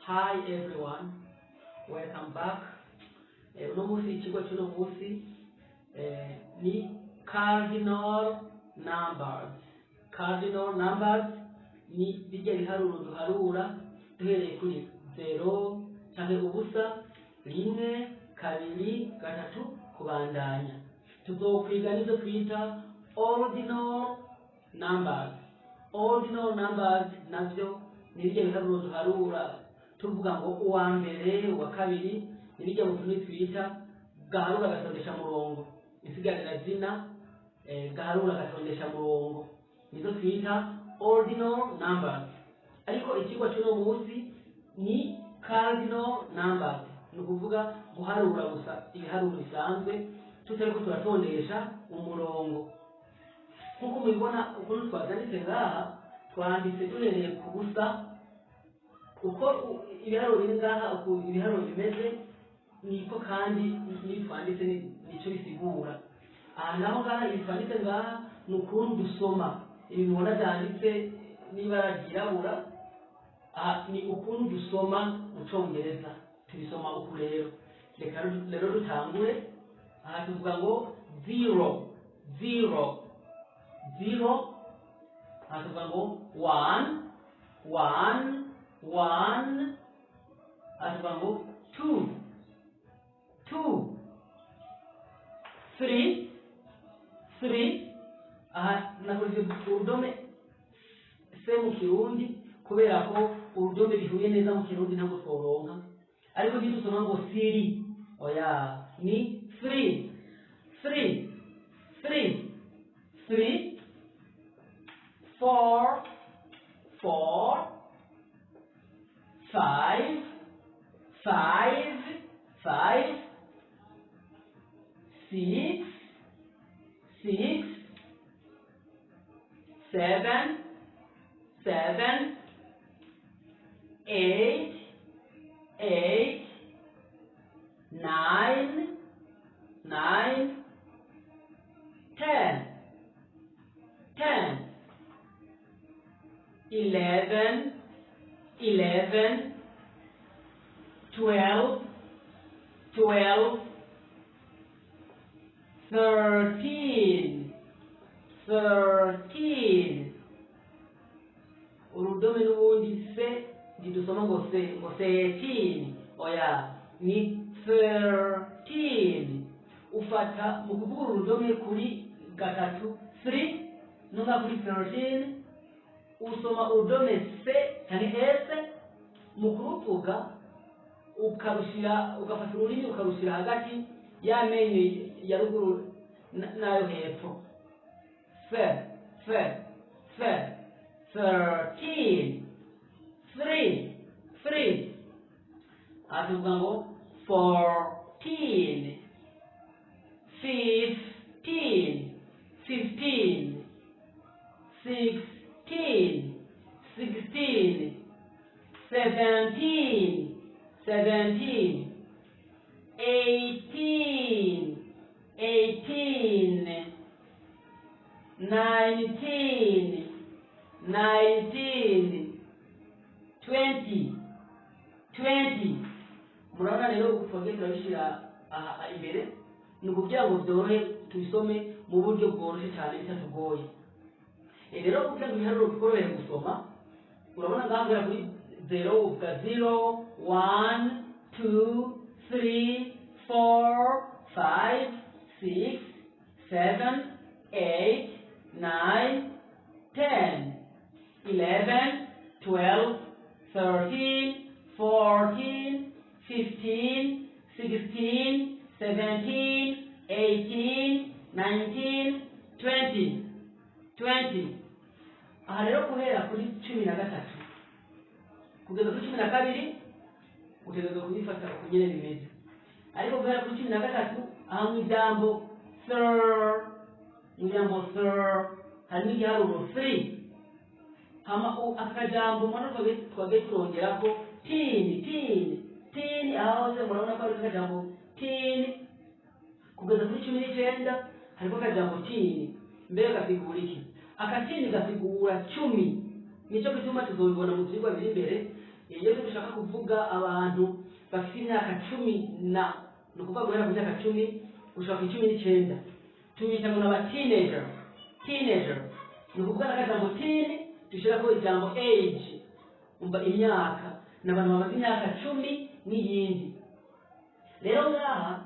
Hi everyone, welcome back. Uno munsi, ikigo cy'uno munsi ni cardinal numbers. Cardinal numbers ni bijya biharuro duharura duhereye kuri zero cyangwa ubusa, rimwe, kabiri, gatatu, kubandanya. Tuzokwiga n'ibyo twita ordinal numbers. Ordinal numbers navyo ni bijya biharuro duharura tuvuga ngo uwa mbere, uwa kabiri, ni bijya mu tuntu twita gaharura gatondesha murongo, insigarira zina gaharura gatondesha murongo, nizo twita ordinal numbers. Ariko ikigo cy'uno munsi ni cardinal numbers, ni ukuvuga guharura gusa ibiharuro bisanzwe tutariko turatondesha umurongo. Nk'uko mubibona ukuntu twabyanditse ngaha, twanditse duhereye ku busa. Uko ibiharuro biri ngaha, uko ibiharuro bimeze niko kandi n'ibi twanditse nico bisigura. Aha naho ngaha, ibi twanditse ngaha ni ukuntu dusoma ibi mubona byanditse n'ibara ryirabura. Aha ni ukuntu dusoma mu Congereza, tubisoma uku. Rero reka rero dutangure. Aha tuvuga ngo zero, zero, zero. Aha tuvuga ngo one, one, one. Aha tuvuga ngo two, two, three, three. Aha nakoresheje urudome c mu Kirundi kubera ko urudome bihuye neza mu Kirundi ntabwo tworonka, ariko ntidusoma ngo siri, oya, ni three, three, three, three, four, four, five, five, five, six, six, seven, seven, eight, eight, nine, nine, 10, 10, 11, 11, 12, 12, 13, 13. Urudome n'ubundi se ntidusoma ngo se, ngo 13, oya, ni 13. Ufata mu kuvuga urudome kuri gatatu, 3, nunga kuri 13 usoma urudome c cyangwa s. Mu kuruvuga ukarushira, ugafata ururimi ukarushira hagati y'amenyo ya ruguru n'ayo hepfo: f, f, f, 13, three, three. Aha tuvuga ngo 14, 15, 15, 16, 16, 17, 17, 18, 18, 19, 19, 20, 20. Murabona rero uku twagiye turabishyira aha imbere ni ukugira ngo byorohe, tubisome mu buryo bworoshye cyane bitatugoye. Rero kugira ngo ibiharuro bikorohere gusoma, urabona ngaha guhera kuri zero uvuga zero, one, two, three, four, five, six, seven, eight, nine, 10, 11, 12, 13, 14, 15, 16, 17, 18, 19, 20, 20. Aha rero guhera kuri 13 kugeza kuri 12 utegerezwa kubifata uko nyene bimeze, ariko guhera kuri 13 aha mu ijambo thir, mu ijambo thir harimo igiharuro 3. Hama aka kajambo murabona twagiye turongerako teen, teen, teen. Aha hose murabona ko hariko akajambo teen. Kugeza kuri 19 hariko akajambo teen. Mbega gasigura iki aka teen? Gasigura 10. Nico gituma tuzobibona mu vyigwa biri imbere. Iyo dushaka kuvuga abantu bafite imyaka 10 na, ni ukuvuga guhera ku myaka 10 gushika ku 19, tubita ngo ni aba teenager. Teenager ni ukuvuga n'akajambo teen dushyirako ijambo age, umva imyaka, ni abantu bamaze imyaka 10 n'iyindi. Rero ngaha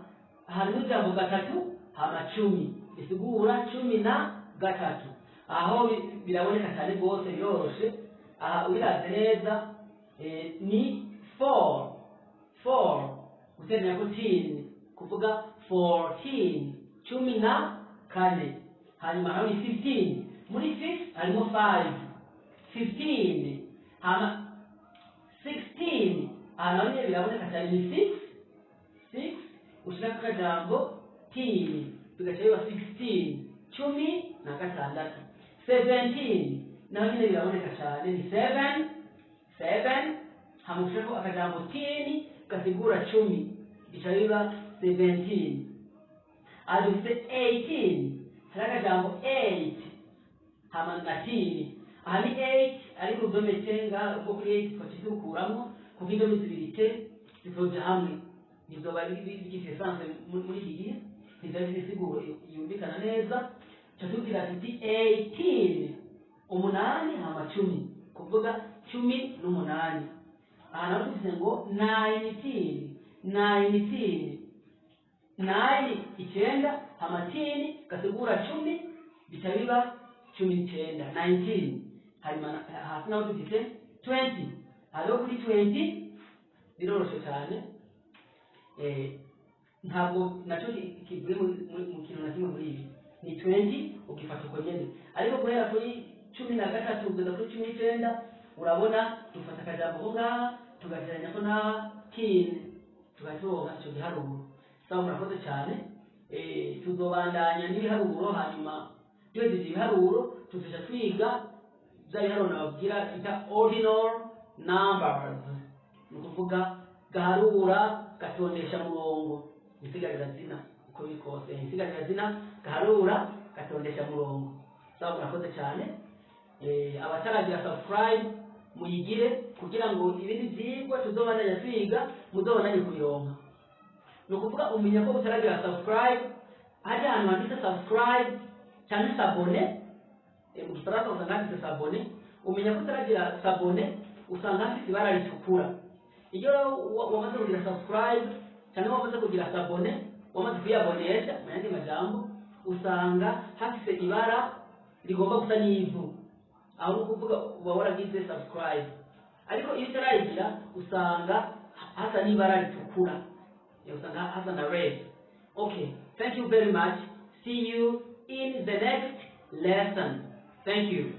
harimo ijambo gatatu hama 10, bisigura 13. Aho biraboneka cyane rwose, biroroshe. Aha ubiravye neza, ni four, four guteranya ko teen, kuvuga 14, 14. Hanyuma naho ni 15, muri fifth harimo five, 15. Hama 16, aha naho nyine biraboneka cyane, ni six, six ushirako akajambo teen, bigaca biba 16, 16. 17 naho nyine biraboneka cyane, ni seven, seven hama ushirako akajambo teen gasigura 10, bica biba 17. Aha dufite 18, hari akajambo eight hama na teen. Aha ni eight, ariko urudome t ngaha ubwo kuri eight twaciye turukuramo, kuko indome zibiri t zitoja hamwe ntizoba bigifise sens muri iki gihe, ntizoba bifise insiguro yumvikana neza. Tuca tubwira tuti 18, umunani hama 10, kuvuga 18. Aha naho dufise ngo 19, 19, nine icyenda, hama teen gasigura 10, bica biba 19, 19. Hanyuma hasi naho dufite 20. Hariho kuri 20 biroroshe cyane, ntabwo nacyo kivuye mu kintu na kimwe muri ibi, ni 20 ugifata uko nyene. Ariko guhera kuri 13 kugeza kuri 19, urabona dufata akajambo ko ngaha tugateranya ko na teen, tugatonga icyo giharuro. Sawa, murakoze cyane. Tuzobandanya n'ibiharuro, hanyuma duhejeje ibiharuro tuzoca twiga bya biharuro nababwira bita ordinal numbers, ni ukuvuga gaharura gatondesha murongo, insigarirazina uko biri kose, insigarirazina gaharura gatondesha murongo. Sawa, murakoze cyane. Abataragira subscribe muyigire, kugira ngo ibindi vyigwa tuzobandanya twiga muzobandanye kubironka. Ni ukuvuga umenya ko utaragira subscribe, hajya ahantu handitse subscribe cyangwa s'abonner, mu Gifaransa usanga handitse s'abonner. Umenya ko utaragira s'abonner, usanga hafite ibara ritukura. Iyo wamaze kugira subscribe cyangwa wamaze kugira s'abonner, wamaze kuyabonesha mu yandi majambo, usanga hafise ibara rigomba gusa n'ivu. Aho ni ukuvuga uba waragize subscribe. Ariko iyo utarayigira, usanga hasa n'ibara ritukura, usanga hasa na red. Okay, thank you very much. See you in the next lesson. Thank you.